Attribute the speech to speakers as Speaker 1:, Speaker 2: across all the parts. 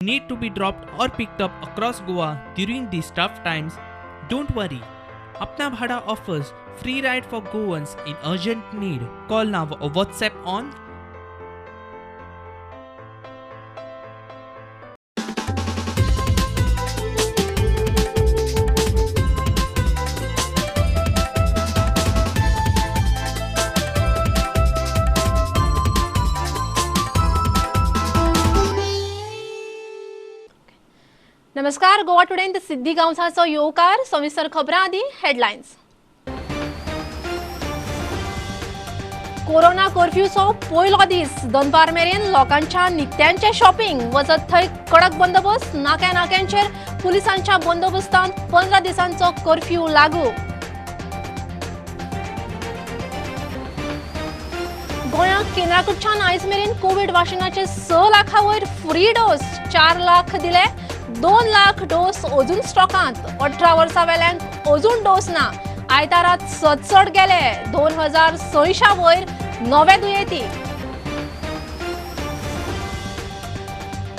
Speaker 1: Need to be dropped or picked up across Goa during these tough times? Don't worry. Apna Bhada offers free ride for Goans in urgent need. Call now or WhatsApp on
Speaker 2: नमस्कार, गोवा टुडेंत सिद्धी गांवसाचो येवकार. सविस्तर खबरां आदी headlines. Corona कर्फ्यूचो पयलो दीस, दनपार मेरेन लोकांच्या नित्यांचें शॉपिंग. वचत थंय कडक बंदोबस्त, नाक्या नाक्यांचेर पुलिसांच्या बंदोबस्तांत 15 दिसांचो कर्फ्यू लागू. गोंयांत केंद्रा कडच्यान आयज मेरेन कोवीड वाशिनाचे 6 लाखां वयर फ्री डोस, 4 लाख दिले, 2 लाख डोस अजून स्टॉकांत. 18 वर्सां वेल्यांक अजून डोस ना. आयतारात सदसड गेले 2600 वयर नवे दुयेंती.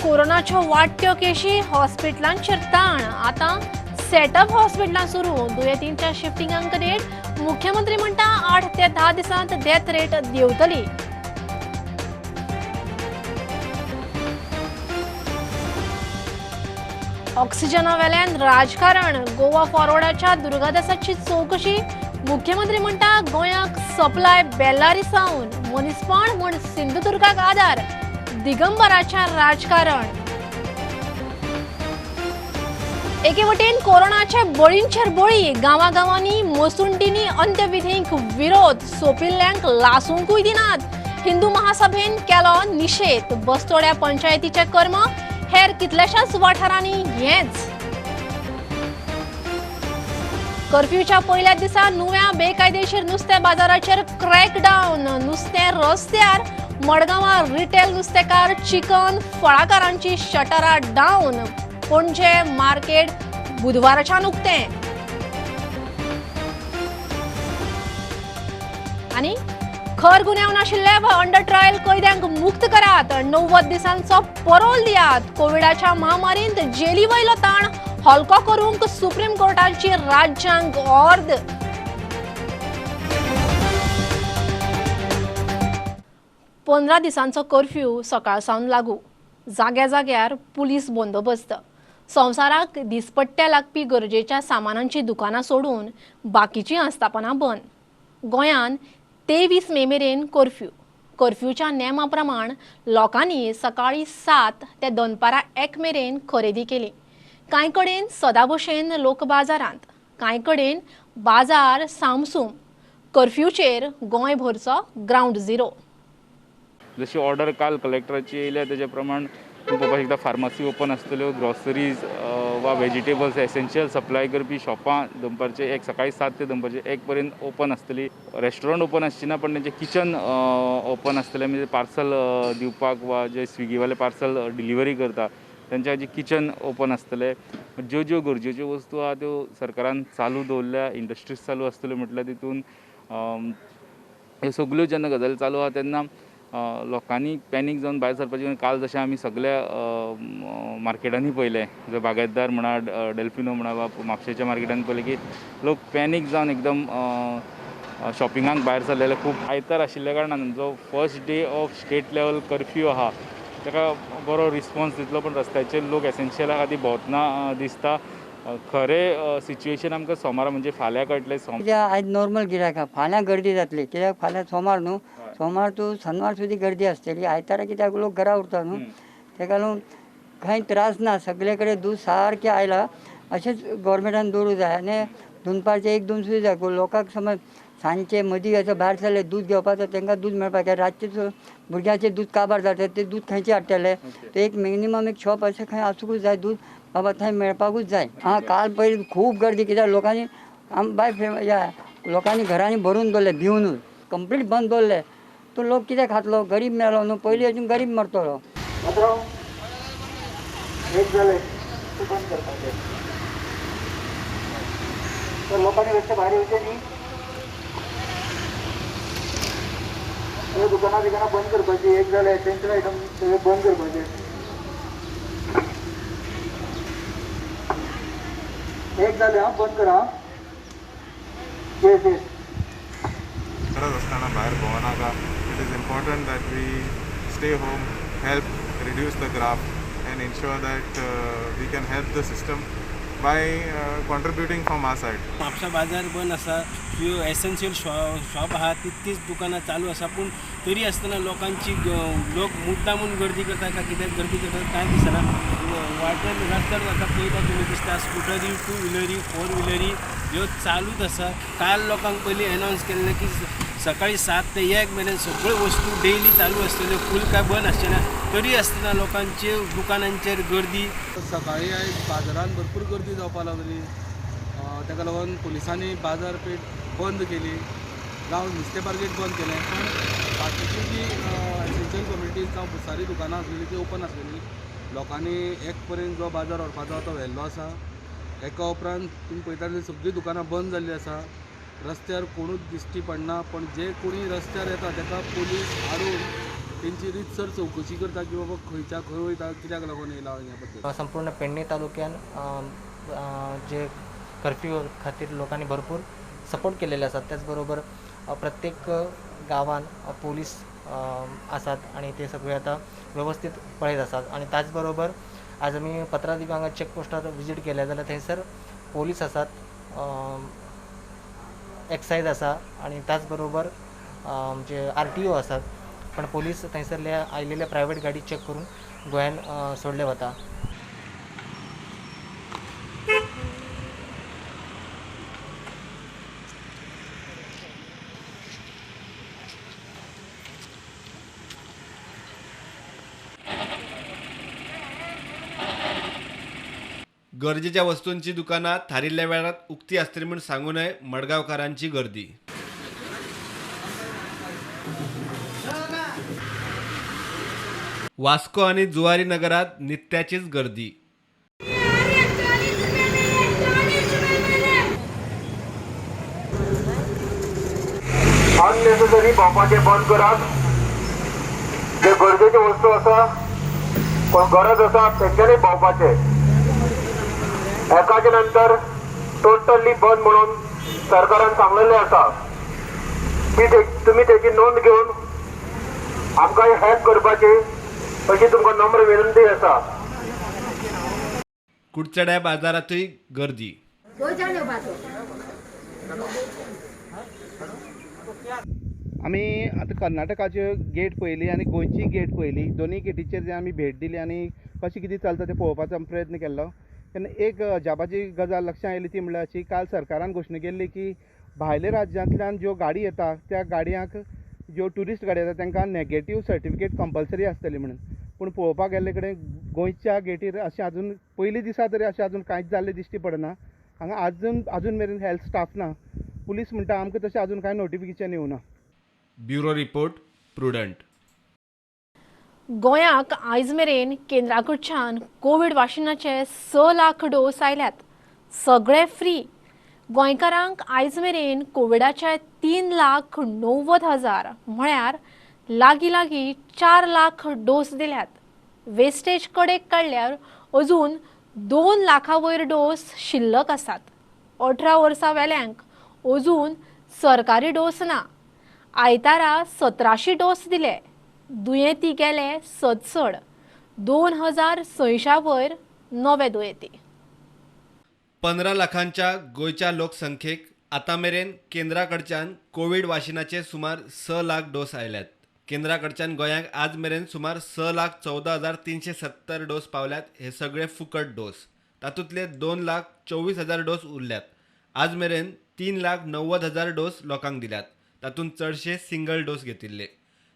Speaker 2: कोरोनाच्यो वाडट्यो केशी, हॉस्पिटलांचेर ताण. आतां सेटअप हॉस्पिटलां सुरू. दुयेंतींच्या शिफ्टिंगांक नेट. मुख्यमंत्री म्हणटा 8 ते 10 दिसांत डेथ रेट देंवतली. ऑक्सिजना वेल्यान राजकारण. गोवा फॉरवर्डाच्या दुर्गादासाची चौकशी. मुख्यमंत्री म्हणटा गोंयाक सप्लाय बेल्लारी सावन, मनीसपण म्हूण सिंधुदुर्गाक आदार. दिगंबराच्या राजकारण. एके वटेन कोरोनाचे बळींचेर बळी, गांवागांवांनी मसुंडींनी अंत्यविधींक विरोध, सोंपिल्ल्यांक लासूंकूय दिनात. हिंदू महासभेन केलो निशेध. बस्तोड्या पंचायतीचे कर्म, हेर कितल्याशाच वाठारांनी हेंच. कर्फ्यूच्या पयल्या दिसा नुव्या बेकायदेशीर नुस्तें बाजाराचेर क्रॅकडावन. नुस्तें रस्त्यार. मडगांवां रिटेल नुस्तेकार, चिकन फळाकारांची शटरां डावन. पणजे मार्केट बुधवाराच्यान उक्तें. आनी खर गुन्यांव नाशिल्ले वा अंडर ट्रायल कैद्यांक मुक्त करात, 90 दिसांचो परोल दियात. कोविडाच्या महामारींत जेली वयलो ताण हलको करूंक सुप्रीम कोर्टाची राज्यांक ऑर्द. 15 दिसांचो कर्फ्यू सकाळ सावन लागू. जाग्या जाग्यार पुलीस बंदोबस्त. संवसाराक दिसपट्ट्या लागपी गरजेच्या सामानांची दुकानां सोडून बाकीचीं आस्थापनां बंद. गोंयांत 23 मे मेरेन कर्फ्यू. कर्फ्यूच्या नेमा प्रमाण लोकांनी सकाळी 7 ते दनपारां 1 मेरेन खरेदी केली. कांय कडेन सदां भशेन लोक बाजारांत, कांय कडेन बाजार सामसूम. कर्फ्यूचेर गोंयभरचो ग्रावंड झिरो.
Speaker 3: जशी ऑर्डर काल कलेक्टराची येयल्या तेजे प्रमाण पळोवपाक शकता फार्मासी ओपन आसतल्यो, ग्रॉसरीज वा व्हेजिटेबल्स एसेन्शियल सप्लाय करपी शॉपां दनपारचे 1, सकाळी 7 ते दनपारचे 1 पर्यंत ओपन आसतली. रेस्टॉरंट ओपन आसची ना, पण तेंचें किचन ओपन आसतलें. म्हणजे पार्सल दिवपाक वा जे स्विगीवाले पार्सल डिलिव्हरी करता तेंच्या खातीर किचन ओपन आसतलें. ज्यो ज्यो गरजेच्यो वस्तू आहा त्यो सरकारान चालू दवरल्या, इंडस्ट्रीज चालू आसतल्यो. म्हटल्यार तितून ह्यो सगल्यो जेन्ना गजाली चालू आहा तेन्ना लोकांनी पॅनीक जावन भायर सरपाचें. काल जशें आमी सगल्या मार्केटांनी पळयलें, जो बागायतदार म्हणा, डेल्फिनो म्हणा वा म्हापशेच्या मार्केटांनी पळयलें की लोक पॅनीक जावन एकदम शॉपिंगाक भायर सरलेले. खूब आयतार आशिल्ल्या कारणान जो first day of state level curfew आहा ताका बरो रिस्पॉन्स दितलो, पण रस्त्याचेर लोक एसेन्शियला खातीर भोंवतना दिसता. खरें सिच्युएशन आमकां सोमारा म्हणजे फाल्यां कळटलें.
Speaker 4: कित्याक आयज नॉर्मल गिरायक आहा, फाल्यां गर्दी जातली. कित्याक फाल्यां सोमार न्हू, सोमार तूं शनवार सुद्दां गर्दी आसतली. आयतारा कित्याक लोक घरा उरता न्हू, तेका लागून कांय त्रास ना. सगळे कडेन दूद सारकें आयलां, अशेंच गोवोरमेंटान दवरूं जाय. आनी दनपारचें 1 2 सुद्दां जाय. लोकांक समज सांजचे मदीं असो भायर सरले दूद घेवपाचो, तांकां दूद मेळपाक. रातचें भुरग्यांचें दूद काबार जाता, तें दूद खंयचें हाडटले? ते एक मिनिमम एक शॉप अशें खंय आसूंकूच जाय, दूद बाबा थंय मेळपाकूच जाय. आं, काल पयलीं खूब गर्दी, कित्याक लोकांनी बाय लोकांनी घरांनी भरून दवरले, भिवनूच कंप्लीट बंद दवरले. तो लोक कितें खातलो? गरीब मेलो न्हू, पयलीं अजून गरीब मरतलो.
Speaker 5: लोकांनी भायर येवचें न्ही, दुकानां बिकानां बंद करपाची. एक जालें एसेन्शियल आयटम सगळें बंद करपाचें. एक जालें आं, बंद करा. येस येस.
Speaker 6: गरज आसतना भायर भोंवनाका. It is important that we stay home, help reduce the graph and ensure that we can help the system by contributing from our side.
Speaker 7: Mapusa बाजार बंद आसा, त्यो एसेन्शियल शॉप आहा तितलीच दुकानां चालू आसा, पूण तरी आसतना लोकांची लोक मुद्दामून गर्दी करता काय कित्याक गर्दी करता कांय दिसना. वाटेर रस्त्यार आतां पळयता तुमी दिसता स्कुटरी, टू व्हिलरी, फोर व्हिलरी ह्यो चालूच आसा. काल लोकांक पयलीं एनावन्स केल्लें की सकाळी 7 ते 1 मेरेन सगळ्यो वस्तू डेली चालू आसतल्यो, फूल काय बंद आसचें ना, तरी आसतना लोकांचे दुकानांचेर गर्दी.
Speaker 8: सकाळी आयज बाजारान भरपूर गर्दी जावपाक लागली, ताका लागून पुलिसांनी बाजारपेठ बंद केली, जावं नुस्तें मार्केट बंद केलें, पण बाकीची जी एसेन्शियल कम्युनिटीज जावं भुसारी दुकानां आसलेली ती ओपन आसलेली. लोकांनी एक पर्यंत जो बाजार व्हरपाचो तो व्हेल्लो आसा. एका उपरांत तुमी पळयता जाल्यार सगळीं दुकानां बंद जाल्लीं आसा, रस्त्यार कोणूच दिश्टी पडना, पण जे कोणी रस्त्यार येता ताका पोलीस हाडून तेंची रितसर चवकशी करता की बाबा खंयच्या खंय वयता, कित्याक लागून येयला ह्या बद्दल.
Speaker 9: संपूर्ण पेडणे तालुक्यान जे कर्फ्यू खातीर लोकांनी भरपूर सपोर्ट केलेले आसात. त्याचबरोबर प्रत्येक गांवान पोलीस आसात आनी ते सगळे आतां वेवस्थीत पळयत आसात. आनी त्याच बरोबर आज आमी पत्रादीप हांगा चॅकपोस्टार विजीट केल्या जाल्यार थंयसर पोलीस आसात, एक्सायज आसा आनी त्याच बरोबर जे RTO आसात, पण पोलीस थंयसरले आयिल्ले प्रायवेट गाडी चॅक करून गोंयान सोडले वता.
Speaker 10: गरजेच्या वस्तूंची दुकानां थारिल्ल्या वेळार उक्ती आसतली म्हूण सांगूनय मडगांवकारांची गर्दी. वास्को आनी जुवारी नगरात नित्याचीच गर्दी.
Speaker 5: अननेसेसरी भोंवपाचें बंद करात. जे गरजेच्यो वस्तू आसा, कोण गरज आसा तेंच्यांनी भोंवपाचें. एकाचे नंतर टोटली बंद म्हणून सरकारान सांगलेलें आसा. ती तुमी तेची नोंद घेवन आमकां हेल्प करपाची अशी तुमकां नम्र विनंती आसा.
Speaker 10: कुडचड्या बाजारातूय गर्दी.
Speaker 11: आमी आतां कर्नाटकाच्यो गेट पळयली आनी गोंयची गेट पळयली, दोनूय गेटीचेर जे आमी भेट दिली आनी कशें कितें चलता तें पळोवपाचो आमी प्रयत्न केल्लो. तेन्ना एक अजापाची गजाल लक्षांत आयली ती म्हणल्यार अशी, काल सरकारान घोशणा केल्ली की भायल्या राज्यांतल्यान ज्यो गाडी येता त्या गाडयांक, ज्यो ट्युरिस्ट गाडी येता तांकां नेगेटीव सर्टिफिकेट कंपल्सरी आसतली म्हणून. पूण पळोवपाक गेल्ले कडेन गोंयच्या गेटीर अशें आजून पयलीं दिसा तरी अशें आजून कांयच जाल्लें दिश्टी पडना. हांगा आजून मेरेन हेल्थ स्टाफ ना. पुलीस म्हणटा आमकां तशें आजून कांय नोटिफिकेशन येवना.
Speaker 10: Bureau report, Prudent.
Speaker 2: गोंयाक आयज मेरेन केंद्रा कडच्यान कोवीड वाशिनाचे 6 लाख डोस आयल्यात, सगळे फ्री. गोंयकारांक आयज मेरेन कोविडाचे 3,90,000 म्हळ्यार लागीं लागीं 4 लाख डोस दिल्यात. वेस्टेज कडेक काडल्यार अजून 2 लाखां वयर डोस शिल्लक आसात. 18 वर्सां वेल्यांक अजून सरकारी डोस ना. आयतारा 1700 डोस दिले. दुयेंती गेले सदसड 2600 वयर नवे दुयेंती.
Speaker 10: 15 लाखांच्या गोंयच्या लोकसंख्येक आतां मेरेन केंद्रा कडच्यान कोवीड वाशिनाचे सुमार 6 लाख डोस आयल्यात. केंद्रा कडच्यान गोंयांक आज मेरेन सुमार 6,14,370 डोस पावल्यात. हे सगळे फुकट डोस. तातूंतले 2,24,000 डोस उरल्यात. आज मेरेन 3,90,000 डोस लोकांक दिल्यात. तातूंत चडशे सिंगल डोस घेतिल्ले.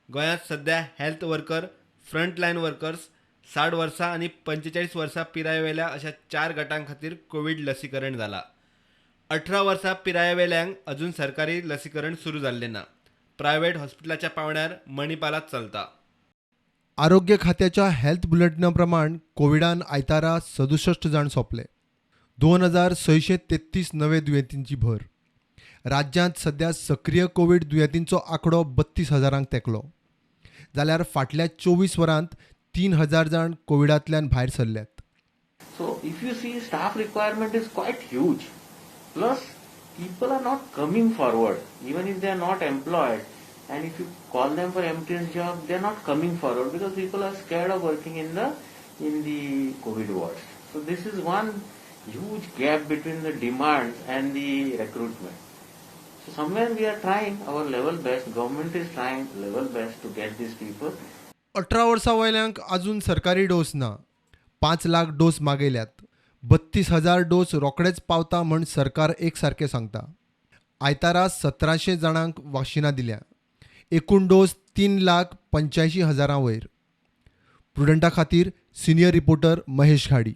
Speaker 10: गोंयांत सध्या हेल्थ वर्कर, फ्रंटलायन वर्कर्स, 60 वर्सां आनी 45 वर्सां पिरायेवेल्या अशा 4 गटां खातीर कोवीड लसीकरण जाला. 18 वर्सां पिरायेवेल्यांक अजून सरकारी लसीकरण सुरू जाल्लें ना. प्रायव्हेट हॉस्पिटलाच्या पावण्यार मणिपालात चलता.
Speaker 12: आरोग्य खात्याच्या हेल्थ बुलेटिना प्रमाण कोविडान आयतारा 67 जाण सोंपले. 2633 नवे दुयेंतींची भर. राज्यांत सध्या सक्रीय कोवीड दुयेंतींचो आंकडो 32,000 तेंकलो. जाल्यार फाटल्या 24 वरांत 3,000 जाण कोविडांतल्यान भायर सरल्यात.
Speaker 13: So if you see, staff requirement is quite huge. Plus, people are not coming forward, even if they are not employed. And if you call them for MTS job, they are not coming forward because people are scared of working in the COVID wards. So this is one huge gap between the demands and the recruitment. So somewhere we are trying our level best, government is trying level best to get these people.
Speaker 12: 18 वर्सां वयल्यांक अजून सरकारी dose ना. 5 lakh dose मागयल्यात. 32,000 dose रोखडेच पावता म्हण सरकार एक सारकें सांगता. आयतारा 1700 जाणांक वाशिनां दिल्या. एकूण डोस 3,85,000 वयर. प्रुडंटा खातीर सिनियर रिपोर्टर महेश घाडी.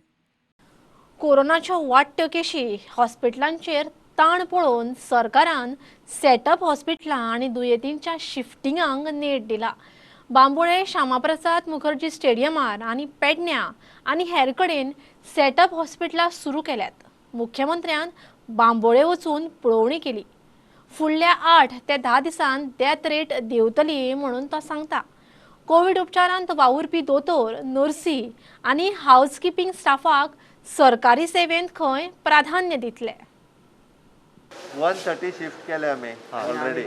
Speaker 2: कोरोनाच्यो वाडट्यो केशी हॉस्पिटलांचेर ताण पळोवन सरकारान सेटअप हॉस्पिटलां आनी दुयेंतींच्या शिफ्टिंगांक नेट दिला. बांबोळे श्यामाप्रसाद मुखर्जी स्टेडियमार आनी पेडण्या आनी हेर कडेन सेटअप हॉस्पिटलां सुरू केल्यात. मुख्यमंत्र्यान बांबोळे वचून पळोवणी केली. फुडल्या 8 ते 10 दिसांत डेथ रेट देंवतली म्हणून तो सांगता. कोवीड उपचारांत वावुरपी दोतोर, नर्सी आनी हावसकिपींग स्टाफाक सरकारी सेवेंत खंय प्राधान्य दितले.
Speaker 14: 1:30 शिफ्ट केले आमी ऑलरेडी.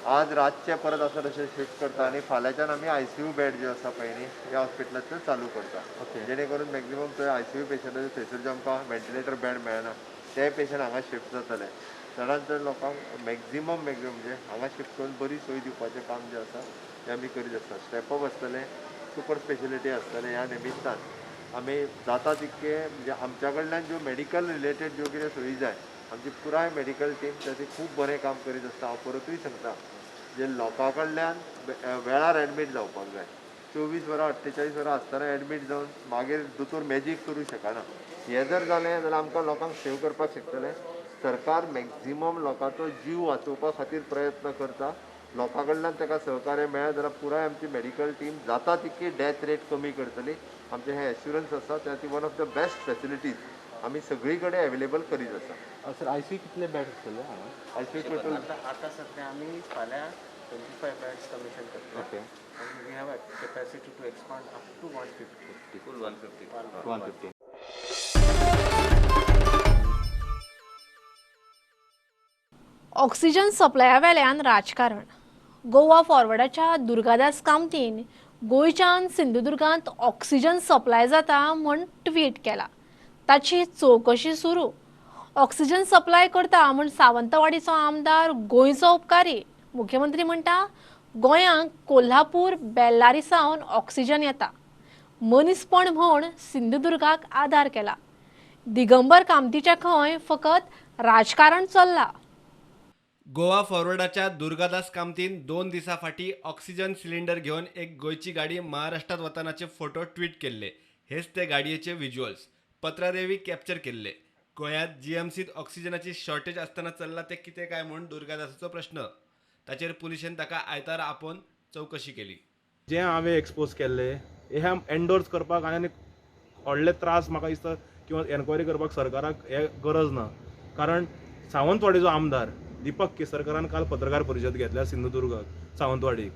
Speaker 14: आज रातचे परत आसा तशें शिफ्ट करता आनी फाल्यांच्यान आमी आयसीयू बेड जे आसा पळय न्ही ह्या हॉस्पिटलांतल्यान चालू करता, जेणे करून मॅक्झिमम थंय आयसीयू पेशंट थंयसर जे आमकां व्हेंटिलेटर बेड मेळना ते पेशंट हांगा शिफ्ट जातले. चडान चड लोकांक मॅक्झिमम म्हणजे हांगा शिफ्ट करून बरी सोय दिवपाचें काम जें आसा तें आमी करीत आसता. स्टेपअप आसतलें, सुपर स्पेशलिटी आसतलें. ह्या निमित्तान आमी जाता तितके म्हणजे आमच्या कडल्यान ज्यो मेडिकल रिलेटेड ज्यो कितें सोयी जाय आमची पुराय मेडिकल टीम ताचें खूब बरें काम करीत आसता. हांव परतूय सांगता, जे लोकां कडल्यान वेळार एडमीट जावपाक जाय. 24 वरां 48 वरां आसतना एडमीट जावन मागीर दोतोर मॅजीक करूं शकना. हें जर जालें जाल्यार आमकां लोकांक सेव करपाक शकतलें. सरकार मॅक्झिमम लोकांचो जीव वाचोवपा खातीर प्रयत्न करता. लोकां कडल्यान ताका सहकार्य मेळ्ळें जाल्यार पुराय आमची मेडिकल टीम जाता तितकी डेथ रेट कमी करतली. आमचें हें एश्युरन्स आसा. त्या ती one of the best facilities आमी सगळी कडेन अवेलेबल करीत आसा.
Speaker 15: सर, आयसीयू कितले बेड आसतले हांगा?
Speaker 14: आयसीयू टोटल
Speaker 15: आतां सध्या आमी फाल्यां 25 बेड्स कमिशन करतले. ओके. आनी we have a capacity to expand up to 150.
Speaker 10: Full 150. 150.
Speaker 2: Oxygen सप्लाया वेल्यान राजकारण. गोवा फॉरवर्डाच्या दुर्गादास कामतीन गोंयच्यान सिंधुदुर्गांत ऑक्सिजन सप्लाय जाता म्हूण ट्वीट केला. ताची चवकशी सुरू. ऑक्सिजन सप्लाय करता म्हूण सावंतवाडीचो आमदार गोंयचो उपकारी. मुख्यमंत्री म्हणटा गोंयांक कोल्हापूर बेल्लारी सावन ऑक्सिजन येता. मनीसपण म्हूण सिंधुदुर्गाक आदार केला. दिगंबर कामतीच्या खंय फकत राजकारण चल्ला.
Speaker 10: गोवा फॉरवर्डाच्या दुर्गादास कामतीन 2 दिसां फाटीं ऑक्सिजन सिलिंडर घेवन एक गोंयची गाडी महाराष्ट्रांत वतनाचे फोटो ट्वीट केल्ले. हेच ते गाडयेचे विज्युअल्स पत्रादेवी कॅप्चर केल्ले. गोंयांत जीएमसीत ऑक्सिजनाची शॉर्टेज आसतना चल्ला तें कितें काय म्हूण दुर्गादासाचो प्रश्न. ताचेर पुलिशेन ताका आयतारा आपोवन चवकशी केली.
Speaker 16: जें हांवें एक्सपोज केल्लें हें एन्डोर्स करपाक आनी व्हडले त्रास म्हाका दिसता किंवा एन्क्वायरी करपाक सरकाराक हें गरज ना. कारण सावंतवाडीचो आमदार दीपक केसरकरान काल पत्रकार परिशद घेतल्या सिंधुदुर्गाक सावंतवाडीक,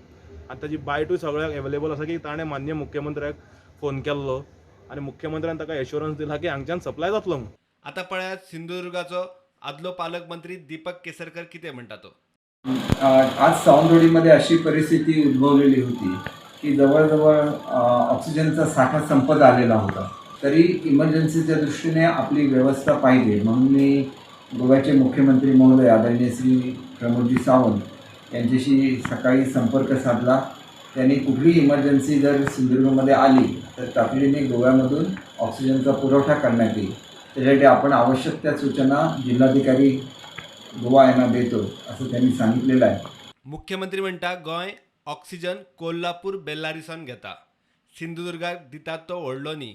Speaker 16: आनी ताची बायटूय सगळ्याक एवेलेबल आसा की ताणें मान्य मुख्यमंत्र्याक फोन केल्लो आनी मुख्यमंत्र्यान ताका एश्योरन्स दिला की हांगच्यान सप्लाय जातलो म्हूण.
Speaker 10: आतां पळयात सिंधुदुर्गाचो आदलो पालकमंत्री दीपक केसरकर कितें म्हणटा तो.
Speaker 17: आज सावंतवाडीमध्ये अशी परिस्थिती उद्भवलेली होती की जवळजवळ ऑक्सिजनचा साठा संपत आलेला होता. तरी इमर्जन्सीच्या दृष्टीने आपली व्यवस्था पाहिजे म्हणून मी गोव्याचे मुख्यमंत्री महोदय आदरणीय श्री प्रमोदजी सावंत यांच्याशी सकाळी संपर्क साधला. त्यांनी कुठली इमर्जन्सी जर सिंधुदुर्गमध्ये आली तर तातडीने गोव्यामधून ऑक्सिजनचा पुरवठा करण्यात येईल. त्यासाठी आपण आवश्यक त्या सूचना जिल्हाधिकारी गोवा यांना देतो असं त्यांनी सांगितलेलं आहे.
Speaker 10: मुख्यमंत्री म्हणटा गोंय ऑक्सिजन कोल्हापूर बेल्लारीसान घेता, सिंधुदुर्गाक दितात तो व्हडलो न्ही.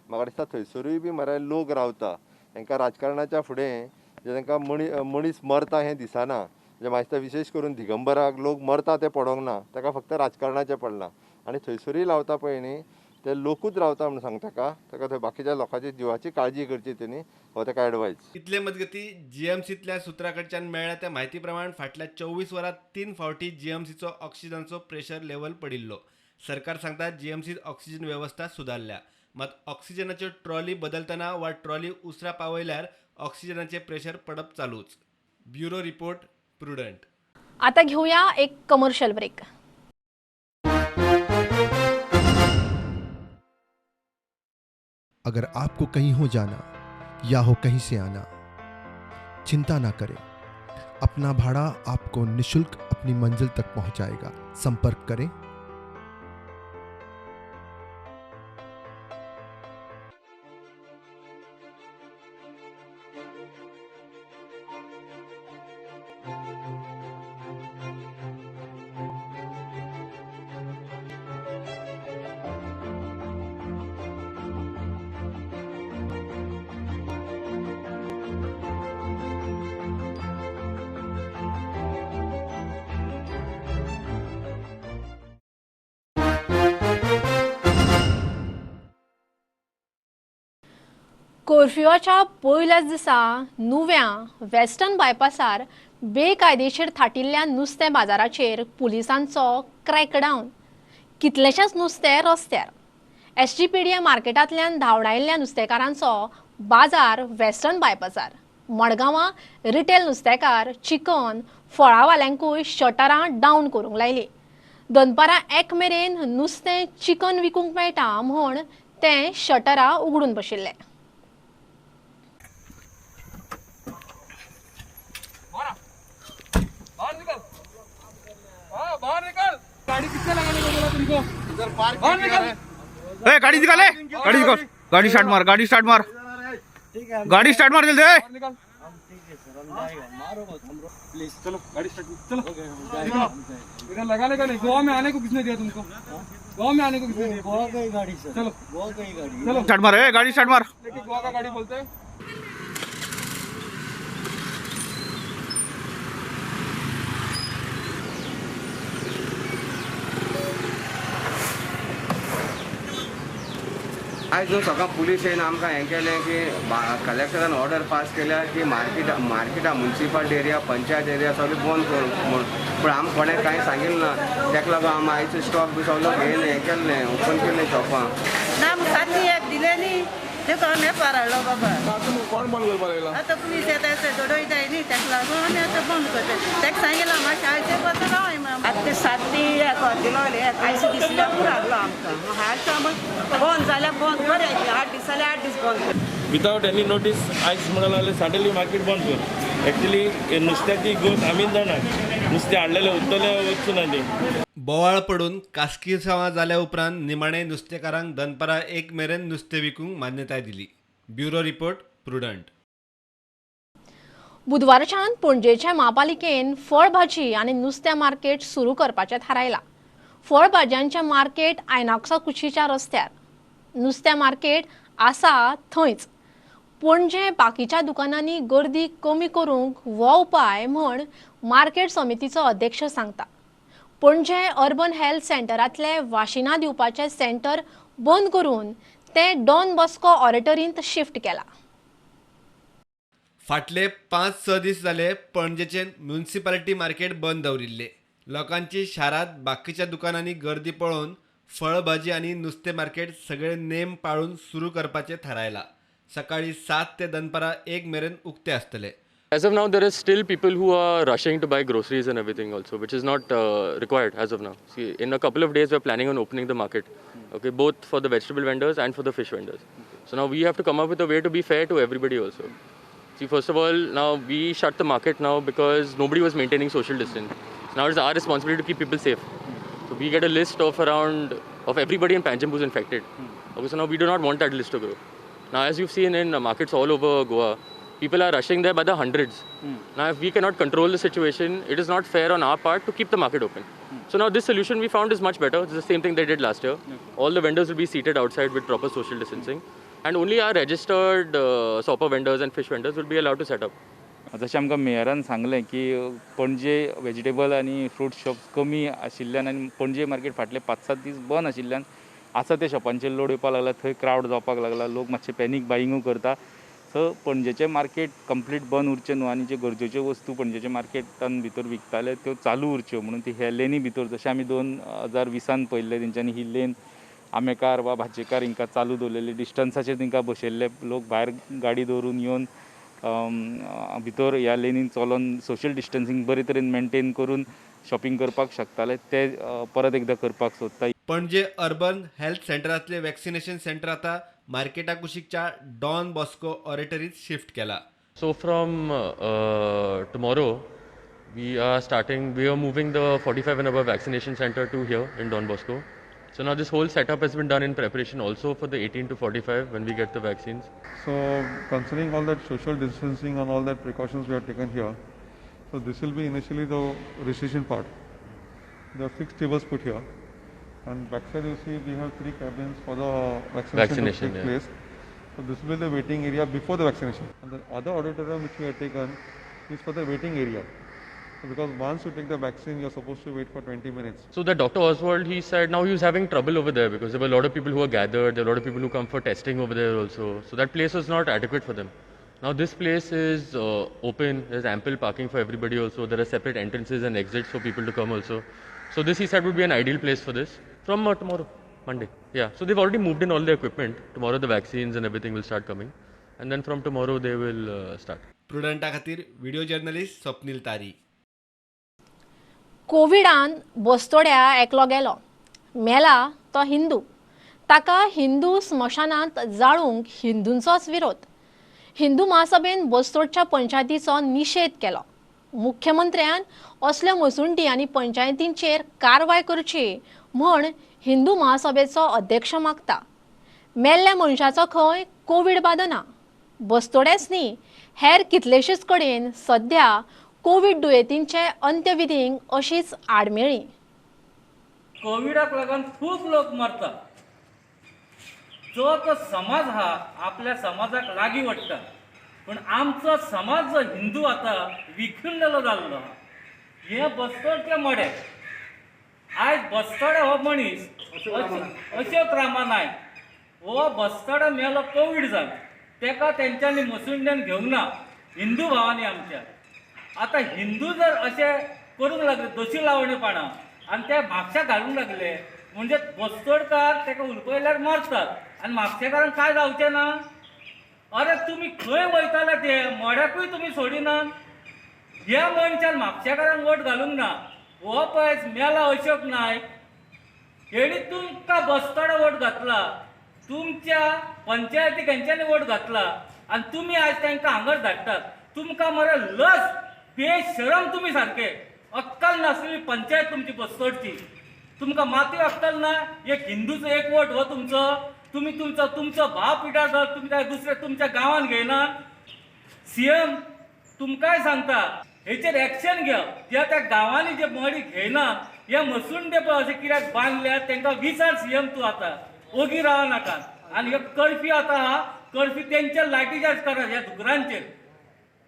Speaker 14: म्हाका दिसता थंयसरूय बी मरे लोक रावता, तांकां राजकारणाच्या फुडें जे तांकां मनीस मरता हें दिसना. म्हणजे म्हाका दिसता विशेश करून दिगंबराक लोक मरता तें पडोंक ना, ताका फक्त राजकारणाचें पडलां. आनी थंयसरूय रावता पळय न्ही ते लोकूच रावता म्हणून सांगता ताका, ताका थंय बाकीच्या लोकांची जिवाची काळजी करची तेणी, हो ताका एडवायज.
Speaker 10: इतले मजगती जीएमसींतल्या सुत्रा कडच्यान मेळ्ळ्या त्या म्हायती प्रमाण फाटल्या 24 वरांत 3 फावटी जीएमसीचो ऑक्सिजनाचो प्रेशर लेवल पडिल्लो. सरकार सांगता जीएमसीत ऑक्सिजन वेवस्था सुदारल्या. मात ऑक्सिजनाच्यो ट्रॉली बदलतना वा ट्रॉली उसरा पावयल्यार ऑक्सिजनाचे प्रेशर पडप चालूच. Bureau report, Prudent.
Speaker 2: आता घेऊया एक कमर्शियल ब्रेक.
Speaker 12: अगर आपको कहीं हो जाना या हो कहीं से आना, चिंता ना करें, अपना भाड़ा आपको निशुल्क अपनी मंजिल तक पहुंचाएगा। संपर्क करें
Speaker 2: कर्फ्युवाच्या पयल्याच दिसा नुव्या वेस्टर्न बायपासार बेकायदेशीर थाटिल्ल्या नुस्तें बाजाराचेर पुलिसांचो क्रॅकडावन. कितलेशेच नुस्तें रस्त्यार. एसजीपीडीए मार्केटांतल्यान धांवडायिल्ल्या नुस्तेकारांचो बाजार वेस्टर्न बायपासार. मडगांवां रिटेल नुस्तेकार चिकन फळावाल्यांकूय शटरां डावन करूंक लायली. दनपारां 1 मेरेन नुस्तें चिकन विकूंक मेळटा म्हूण तें शटरां उगडून बशिल्ले.
Speaker 8: बाहर निकल, गाड़ी किसने लगाने को बोला तुमको? इधर पार्क बाहर निकल।
Speaker 18: ए गाड़ी निकाल, गाड़ी निकाल, गाड़ी स्टार्ट मार, गाड़ी स्टार्ट मार, गाड़ी स्टार्ट मार जल्दी।
Speaker 8: निकल। हम ठीक है सर, हम जाएगा, मारो मत हमरो प्लीज। चलो गाड़ी स्टार्ट, चलो इधर लगाने का नहीं। गोवा में आने को किसने दिया तुमको? गोवा में आने को किसने दिया? गोवा का ही गाड़ी सर, चलो गोवा का ही गाड़ी, चलो
Speaker 18: स्टार्ट मार, ए गाड़ी स्टार्ट मार।
Speaker 8: देखिए गोवा का गाड़ी बोलते हैं।
Speaker 19: आयज न्हू सकाळ पुलीस येवन आमकां हें केलें की कलेक्टरान ऑर्डर पास केल्या की मार्केटां मुन्सिपालिटी एरिया, पंचायत एरिया सगळें बंद कर म्हूण. पूण आमकां कोणें कांय सांगिल्लें ना, तेका लागून आमी आयचो स्टॉक बी सगळो घेवन हें केल्लें, ओपन केल्लें शॉपां.
Speaker 20: ना सातनी एक दिलें न्ही, तेका आमी वेपार हाडलो बाबा.
Speaker 8: कोण बंद करपाक लागला?
Speaker 20: आतां पुलीस येता दडयताय न्ही, तेका लागून आमी आतां बंद करता. तेका सांगिल्लां मातशें आयचें वता रावय. आतां ते सातनी एक दिलो आयज दिसल्या पुरो हाडलो आमकां. आयज आमी बंद जाल्यार बंद बरें, 8 दीस जाल्यार 8 दीस बंद कर.
Speaker 21: विदावट एनी नोटीस आयज म्हणून लागले सडनली मार्केट बंद कर. एक्चुली नुस्त्याची गोत आमीच जाणा, नुस्तें हाडलेलें उरतलें वचूं ना तें.
Speaker 10: बोवाळ पडून कास्किसांवां जाल्या उपरांत निमाणे नुस्तेकारांक दनपारां 1 मेरेन नुस्तें विकूंक मान्यताय दिली. Bureau report, Prudent.
Speaker 2: बुधवारच्यान पणजेच्या म्हापालिकेन फळभाजी आनी नुस्त्या मार्केट सुरू करपाचें थारायलां. फळभाजयांचें मार्केट आयनॉक्सा कुशीच्या रस्त्यार, नुस्त्या मार्केट आसा थंयच. पणजे बाकीच्या दुकानांनी गर्दी कमी करूंक हो उपाय म्हूण मार्केट समितीचो अध्यक्ष सांगता. पणजे अर्बन हेल्थ सेंटरांतले वाशिनां दिवपाचें सेंटर बंद करून तें डॉन बॉस्को ऑरेटरींत शिफ्ट केलां.
Speaker 10: फाटले 5-6 दीस जाले पणजेचे म्युनिसिपालिटी मार्केट बंद दवरिल्ले. लोकांची शारांत बाकीच्या दुकानांनी गर्दी पळोवन फळभाजी आनी नुस्तें मार्केट सगळे नेम पाळून सुरू करपाचें थारायलां. सकाळी 7 ते दनपारां 1 मेरेन उक्ते आसतले.
Speaker 22: As of now, there is still people who are rushing to buy groceries and everything also, which is not required as of now. See, in a couple of days, we are planning on opening the market, okay, both for the vegetable vendors and for the fish vendors. So now we have to come up with a way to be fair to everybody also. See, first of all, now we shut the market now because nobody was maintaining social distance. So now it's our responsibility to keep people safe. So we get a list of around of everybody in Panjim who's infected. Okay, so now we do not want that list to grow. Now, as you've seen in markets all over Goa, people are rushing there by the hundreds. Now, if we cannot control the situation, it is not fair on our part to keep the market open. So now this solution we found is much better. It's the same thing they did last year. All the vendors will be seated outside with proper social distancing. And only our registered sopper vendors and fish vendors will be allowed to set up.
Speaker 3: जशें आमकां मेयरान सांगलें की Panaji vegetable आनी fruit shops कमी आशिल्ल्यान आनी Panaji market फाटले 5-7 दीस बंद आशिल्ल्यान आसा त्या शॉपांचेर लोड येवपाक लागला, थंय क्रावड जावपाक लागला, लोक मातशे पॅनीक बायिंगूय करता. सो पणजेचें मार्केट कंप्लीट बंद उरचें न्हू आनी ज्यो गरजेच्यो वस्तू पणजेच्या मार्केटान भितर विकताले त्यो चालू उरच्यो म्हणून ती ह्या लेनी भितर जशें आमी 2020 पळयल्लें तेंच्यांनी ही लेन आंबेकार वा भाजयेकार हिंकां चालू दवरलेली, डिस्टन्साचेर तांकां बसयल्ले, लोक भायर गाडी दवरून येवन भितर ह्या लेनीन चलोन सोशल डिस्टन्सींग बरे तरेन मेंटेन करून शॉपिंग करपाक शकताले, ते परत एकदां करपाक सोदता.
Speaker 10: पणजे अर्बन हेल्थ सेंटरांतले वॅक्सिनेशन सेंटर आतां मार्केटा कुशीकच्या डॉन बॉस्को ऑरेटरीत शिफ्ट केला.
Speaker 22: So from tomorrow we are starting, we are moving the 45 and above vaccination center to here in Don Bosco. So now this whole setup has been done in preparation also for the 18 to 45 when we get the vaccines.
Speaker 6: So considering all that social distancing and all that precautions we have taken here, so this will be initially the registration part. There are 6 tables put here, and backside you see we have 3 cabins for the vaccination to take place. So this will be the waiting area before the vaccination. And the other auditorium which we have taken is for the waiting area. So because once you take the vaccine, you are supposed to wait for 20 minutes.
Speaker 22: So that Dr. Oswald, he said now he was having trouble over there because there were a lot of people who were gathered, there were a lot of people who come for testing over there also. So that place was not adequate for them. Now this place is open, there's ample parking for everybody also. There are separate entrances and exits for people to come also. So this, he said, would be an ideal place for this from tomorrow, Monday. Yeah, so they've already moved in all the equipment. Tomorrow the vaccines and everything will start coming. And then from tomorrow they will start.
Speaker 10: Prudenta खातीर video journalist Swapnil तारी.
Speaker 2: कोविडान बस्तोड्या एकलो गेलो, मेला तो हिंदू, ताका हिंदू स्मशानांत जाळूंक हिंदूंचोच विरोध. हिंदू महासभेन बस्तोडच्या पंचायतीचो निशेध केलो. मुख्यमंत्र्यान असल्यो मसुंडी आनी पंचायतींचेर कारवाय करची म्हण हिंदू महासभेचो अध्यक्ष मागता. मेल्ल्या मनशाचो खंय कोवीड बादना. बस्तोडेच न्ही, हेर कितलेशेच कडेन सध्या कोवीड दुयेंतींचे अंत्यविधींक अशीच आडमेळी.
Speaker 1: कोविडाक लागून खूब लोक मरतात. जो तो समाज हा आपल्या समाजाक लागीं वाडटा, पूण आमचो समाज जो हिंदू आतां विखुरलेलो जाल्लो आहा. हें बस्तोडचें मडें. आयज बस्तोडे हो मनीस अशोक रामा नायक हो बस्तोडे मेलो कोवीड जावन, तेका तेंच्यांनी मसुंड्यान घेवंक ना हिंदू भावांनी आमच्या. आतां हिंदू जर अशें करूंक लागले दोशी लावणेपणां आनी ते म्हापश्या घालूंक लागले म्हणजे बस्तोडकार ताका उलपयल्यार मरतात आनी म्हापशेकारांक कांय जावचें ना. अरे तुमी खंय वयताले ते मड्याकूय तुमी सोडिनात. ह्या मनशान म्हापशेकारांक वोट घालूंक ना. हो पळय मेला अशोक नायक, हेणी तुमकां बस्तोडा वोट घातला, तुमच्या पंचायतीक हेंच्यांनी वोट घातला आनी तुमी आयज तांकां हांगर धाडटात. तुमकां मरे लज, बेशरम तुमी, सारके अक्कल नासलेली पंचायत तुमची बस्तोडची. तुमकां मातूय अक्कल ना. एक हिंदूचो एक वोट हो तुमचो. तुमी तुमचो तुमचो भाव पिटार जर तुमी दुसरे तुमच्या गांवान घेयना. सीएम तुमकांय सांगता हेचेर एक्शन घेव. ज्या त्या गांवांनी जे मडी घेयना हे मसुंडे पळय अशें कित्याक बांदल्या तांकां विचार सीएम तूं आतां ओगी राव नाका. आनी हे कर्फ्यू आतां आहा, कर्फ्यू तेंच्या लाठी चार्ज करा ह्या धुकरांचेर.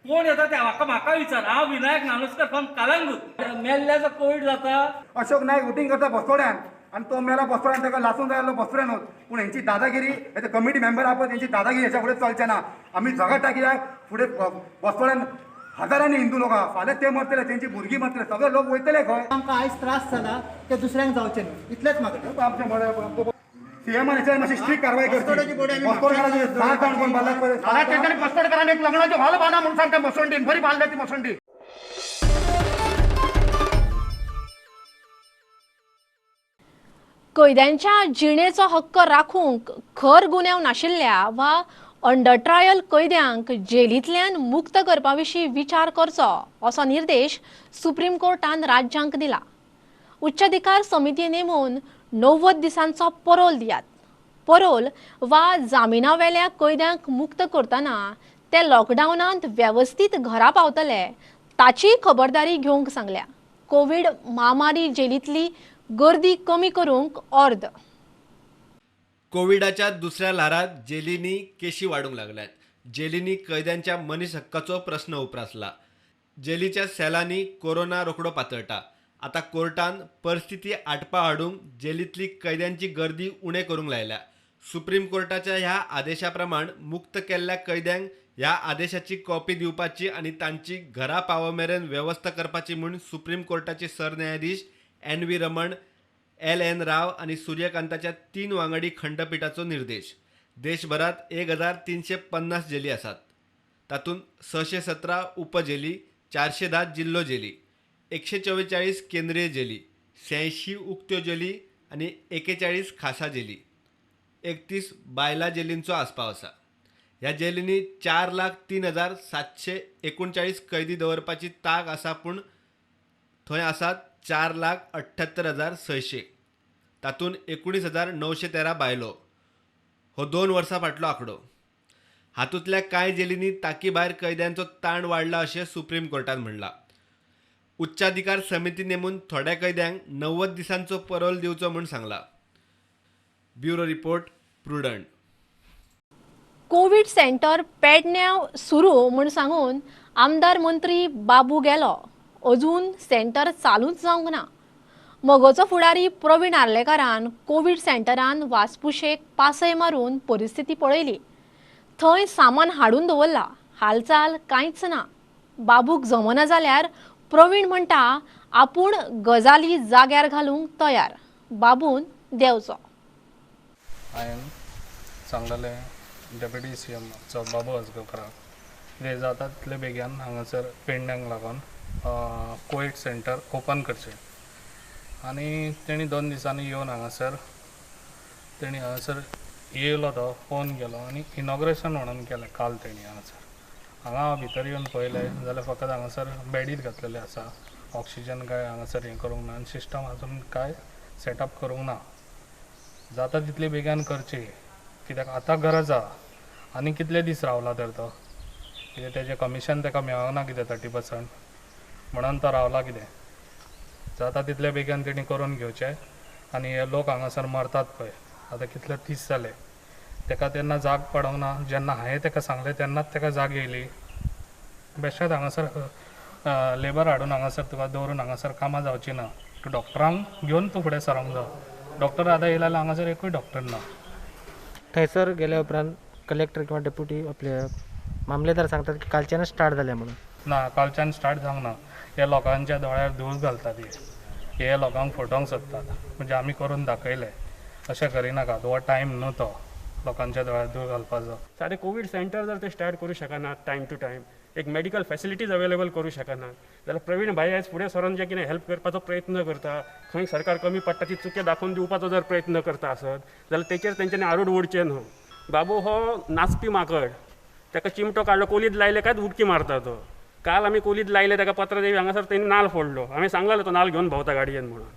Speaker 1: कोण येता ते म्हाका म्हाका विचार. हांव विनायक नानोस्कर फ्रॉम कालांगूट. मेल्ल्याचो कोवीड जाता.
Speaker 4: अशोक नायक वोटींग करता बस्तोड्यान आनी तो मेला बस्तोड्यान, ताका लासूंक जाय आसलो बस्तोड्यानूच. पूण हेंची दादागिरी, हे कमिटी मेंबर आहा पळय तेंची दादागिरी हेच्या फुडें चलचें ना. आमी झगडटा कित्याक फुडें बस्तोड्यान हजारांनी हिंदू लोक आहा, फाल्यां ते मरतले, तेंची भुरगीं मरतले, सगळे लोक वयतले खंय.
Speaker 23: आमकां आयज त्रास जाला ते दुसऱ्यांक जावचें न्हू, इतलेंच मागणें.
Speaker 4: आमचें सीएमान हेचेर मातशी स्ट्रीक कारवाय करची. बस्तोडकारांचे 7 जाण कोण बांदल्यात पळय,
Speaker 18: तेंच्यांनी बस्तोडकारांनी एक लग्नाचो हॉल बांदा म्हणून सांगता. मसंडीन बरी बांदल्या ती मसंडी.
Speaker 2: कैद्यांच्या जिणेचो हक्क राखूंक खर गुन्यांव नाशिल्ल्या वा अंडर ट्रायल कैद्यांक जेलींतल्यान मुक्त करपा विशीं विचार करचो असो निर्देश सुप्रीम कोर्टान राज्यांक दिला. उच्चाधिकार समिती नेमून 90 दिसांचो परोल दियात. परोल वा जामिनावेल्या कैद्यांक मुक्त करतना ते लॉकडावनांत वेवस्थीत घरा पावतले ताची खबरदारी घेवंक सांगल्या. कोवीड म्हामारी जेलींतली गर्दी कमी करूंक ऑर्द.
Speaker 10: कोविडाच्या दुसऱ्या ल्हारात जेलींनी केशी वाडूंक लागल्यात. जेलींनी कैद्यांच्या मनीस हक्काचो प्रस्न उप्रासला. जेलीच्या सेलांनी कोरोना रोखडो पातळटा. आतां कोर्टान परिस्थिती आटपा हाडूंक जेलींतली कैद्यांची गर्दी उणें करूंक लायल्या. सुप्रीम कोर्टाच्या ह्या आदेशा प्रमाण मुक्त केल्ल्या कैद्यांक ह्या आदेशाची कॉपी दिवपाची आनी तांची घरा पावो मेरेन वेवस्था करपाची म्हूण सुप्रीम कोर्टाचे सरन्यायाधीश एन.व्ही. रमण एल एन राव आनी सूर्यकांताच्या 3 वांगडी खंडपीठाचो निर्देश. देशभरात 1350 जेली आसात. तातूंत 617 उपजेली, 410 जिल्लो जेली, 144 केंद्रीय जेली, 86 उक्त्यो जेली आनी 41 खासा जेली, 31 बायलां जेलींचो आस्पाव आसा. ह्या जेलींनी 4,03,739 कैदी दवरपाची तांक आसा, पूण थंय आसात 4,78,600, तातूंत 19,913 बायलो. हो 2 वर्सां फाटलो आंकडो. हातूंतल्या कांय जेलींनी ताकी भायर कैद्यांचो ताण वाडला अशें सुप्रीम कोर्टान म्हणलां. उच्चाधिकार समिती नेमून थोड्या कैद्यांक 90 दिसांचो परोल दिवचो म्हूण सांगला. Bureau report, Prudent.
Speaker 2: Covid centre पेडण्यां सुरू म्हूण सांगून आमदार मंत्री बाबू गेलो, अजून सेंटर चालूच जावंक ना. मगोचो फुडारी प्रवीण आर्लेकारान कोवीड सेंटरान वासपुशेक पासय मारून परिस्थिती पळयली. थंय सामान हाडून दवरला, हालचाल कांयच ना. बाबूक जमना जाल्यार प्रवीण म्हणटा आपूण गजाली जाग्यार घालूंक तयार. बाबून देंवचो.
Speaker 5: हांवें सांगलेलें डेप्युटी सी एम बाबू आजगांवकाराक कितें जाता तितले बेगीन हांगासर पेडण्यांक लागून कोवीड सेंटर ओपन करचें आनी तेणी 2 दिसांनी येवन हांगासर तेणी हांगासर येयलो, तो फोन केलो आनी इनॉग्रेशन म्हणून केलें काल तेणी हांगासर. हांगा हांव भितर येवन पळयलें जाल्यार फकत हांगासर बेडीच घातलेले आसा, ऑक्सिजन काय हांगासर हें करूंक ना आनी सिस्टम आजून काय सेटअप करूंक ना. जाता तितले बेगीन करची कित्याक आतां गरज आहा. आनी कितले दीस रावला तर तो, कित्याक तेजें कमिशन ताका मेळोंक ना कितें 30% म्हणून तो रावला. कितें जाता तितले बेगीन तेणी करून घेवचें. आनी हे लोक हांगासर मरतात पळय, आतां कितले दीस जाले ताका तेन्ना जाग पडोंक ना. जेन्ना हांवें ताका सांगलें तेन्नाच ताका जाग येयली. बेश्टेच हांगासर लेबर हाडून हांगासर तुका दवरून हांगासर कामां जावचीं ना. तूं डॉक्टरांक घेवन तूं फुडें सरोंक जाय. डॉक्टर आतां येयला जाल्यार हांगासर एकूय डॉक्टर ना.
Speaker 7: थंयसर गेल्या उपरांत कलेक्टर किंवा डेप्युटी आपले मामलेदार सांगतात की कालच्यानच स्टार्ट जालें म्हणून.
Speaker 5: ना, कालच्यान स्टार्ट जावंक ना. हे लोकांच्या दोळ्यार धूळ घालतात, हे लोकांक फटोवंक सोदतात. म्हणजे आमी करून दाखयलें, अशें करिनाकात. हो टायम न्हू तो लोकांच्या दोळ्यार धूळ घालपाचो.
Speaker 9: सादें कोवीड सेंटर जर ते स्टार्ट करूं शकनात टायम टू टायम, एक मेडिकल फॅसिलिटीज अवेलेबल करूं शकनात जाल्यार प्रवीण भाई आयज फुडें सरून जे कितें हेल्प करपाचो प्रयत्न करता, खंय सरकार कमी पडटा ती चुकी दाखोवन दिवपाचो जर प्रयत्न करता आसत जाल्यार तेचेर तेंच्यांनी आरोड ओडचें न्हू. बाबू हो नाचपी माकड, ताका चिमटो काडलो कोलीद लायले कांयच उडकी मारता तो. काल आमी कोलीद लायले ताका पत्रादेवी हांगासर तेणी नाल फोडलो. हांवें सांगलेलो तो नाल घेवन भोंवता गाडयेन म्हणून.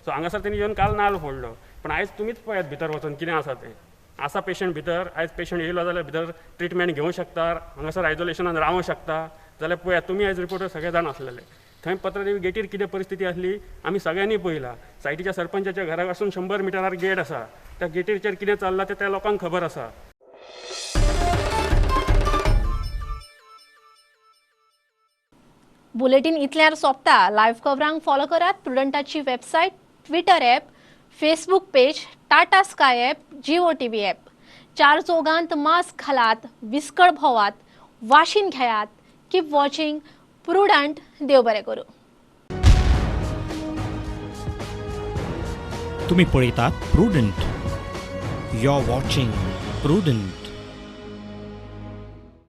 Speaker 9: सो हांगासर तेणी येवन काल नाल फोडलो. पण आयज तुमीच पळयात भितर वचून कितें आसा तें. आसा पेशंट भितर, आयज पेशंट येयलो जाल्यार भितर ट्रिटमेंट घेवंक शकता, हांगासर आयजोलेशनान रावंक शकता. जाल्यार पळयात तुमी आयज रिपोर्टर सगळे जाण आसलेले थंय. पत्रादेवी गेटीर कितें परिस्थिती आसली आमी सगळ्यांनी पळयला. सायटीच्या सरपंचाच्या घरा पासून 100 मिटरार गेट आसा, त्या गेटीचेर कितें चल्लां तें त्या लोकांक खबर आसा.
Speaker 2: बुलेटीन इतल्यार सोंपता. लायव्ह खबरांक फॉलो करात प्रुडंटाची website, Twitter app, Facebook page, Tata Sky app, Jio TV app. 4 चौगांत mask घालात, विस्कळ भोवात, वाशीन घेयात. Keep watching Prudent. देव बरें करूं.
Speaker 24: तुम्ही पळयतात Prudent. You are watching Prudent.